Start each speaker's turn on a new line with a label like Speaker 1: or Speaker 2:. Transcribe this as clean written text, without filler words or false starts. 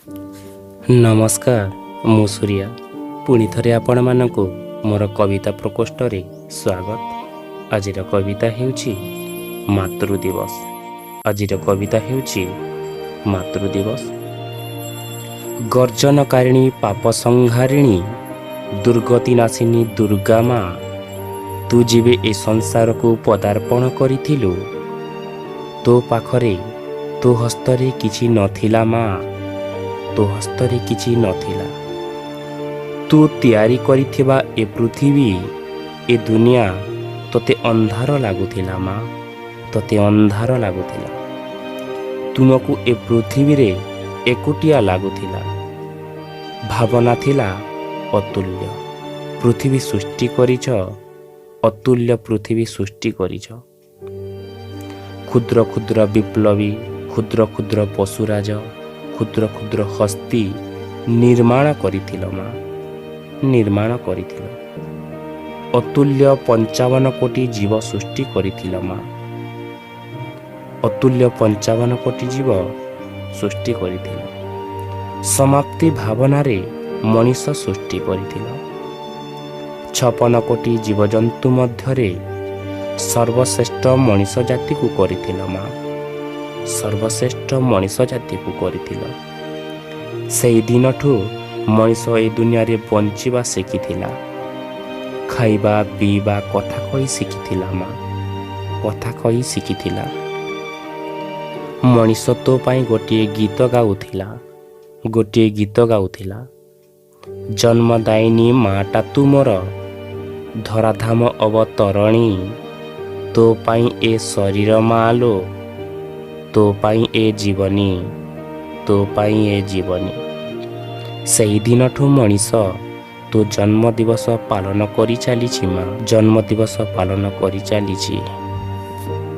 Speaker 1: ନମସ୍କାର, ମୁଁ ସୂର୍ୟା। ପୁଣି ଥରେ ଆପଣମାନଙ୍କୁ ମୋର କବିତା ପ୍ରକୋଷ୍ଠରେ ସ୍ୱାଗତ। ଆଜିର କବିତା ହେଉଛି ମାତୃ ଦିବସ। ଆଜିର କବିତା ହେଉଛି ମାତୃ ଦିବସ। ଗର୍ଜନକାରିଣୀ, ପାପ ସଂହାରିଣୀ, ଦୁର୍ଗତିନାଶିନୀ ଦୁର୍ଗା ମା, ତୁ ଯେବେ ଏ ସଂସାରକୁ ପଦାର୍ପଣ କରିଥିଲୁ, ତୋ ପାଖରେ, ତୋ ହସ୍ତରେ କିଛି ନଥିଲା ମା, ତୋ ହସ୍ତରେ କିଛି ନଥିଲା। ତୁ ତିଆରି କରିଥିବା ଏ ପୃଥିବୀ, ଏ ଦୁନିଆ ତୋତେ ଅନ୍ଧାର ଲାଗୁଥିଲା ମା, ତୋତେ ଅନ୍ଧାର ଲାଗୁଥିଲା। ତୁମକୁ ଏ ପୃଥିବୀରେ ଏକୁଟିଆ ଲାଗୁଥିଲା। ଭାବନା ଥିଲା ଅତୁଲ୍ୟ ପୃଥିବୀ ସୃଷ୍ଟି କରିଛ, ଅତୁଲ୍ୟ ପୃଥିବୀ ସୃଷ୍ଟି କରିଛ। କ୍ଷୁଦ୍ର କ୍ଷୁଦ୍ର ବିପ୍ଳବୀ, କ୍ଷୁଦ୍ର କ୍ଷୁଦ୍ର ପଶୁରାଜ, କ୍ଷୁଦ୍ର କ୍ଷୁଦ୍ର ହସ୍ତି ନିର୍ମାଣ କରିଥିଲ ମା, ନିର୍ମାଣ କରିଥିଲ। ଅତୁଲ୍ୟ 55 କୋଟି ଜୀବ ସୃଷ୍ଟି କରିଥିଲ ମା, ଅତୁଲ୍ୟ 55 କୋଟି ଜୀବ ସୃଷ୍ଟି କରିଥିଲ। ସମାପ୍ତି ଭାବନାରେ ମଣିଷ ସୃଷ୍ଟି କରିଥିଲ। 56 କୋଟି ଜୀବଜନ୍ତୁ ମଧ୍ୟରେ ସର୍ବଶ୍ରେଷ୍ଠ ମଣିଷ ଜାତିକୁ କରିଥିଲ ମା, ସର୍ବଶ୍ରେଷ୍ଠ ମଣିଷ ଜାତିକୁ କରିଥିଲ। ସେଇ ଦିନଠୁ ମଣିଷ ଏ ଦୁନିଆରେ ବଞ୍ଚିବା ଶିଖିଥିଲା। ଖାଇବା, ପିଇବା, କଥା କହି ଶିଖିଥିଲା ମା, କଥା କହି ଶିଖିଥିଲା। ମଣିଷ ତୋ ପାଇଁ ଗୋଟିଏ ଗୀତ ଗାଉଥିଲା, ଗୋଟିଏ ଗୀତ ଗାଉଥିଲା। ଜନ୍ମଦାୟିନୀ ମାଟା ତୁ ମୋର ଧରାଧାମ ଅବତରଣୀ, ତୋ ପାଇଁ ଏ ଶରୀର ମାଲୋ, ତୋ ପାଇଁ ଏ ଜୀବନୀ, ତୋ ପାଇଁ ଏ ଜୀବନୀ। ସେଇ ଦିନଠୁ ମଣିଷ ତୋ ଜନ୍ମ ଦିବସ ପାଳନ କରି ଚାଲିଛି ମା, ଜନ୍ମ ଦିବସ ପାଳନ କରି ଚାଲିଛି।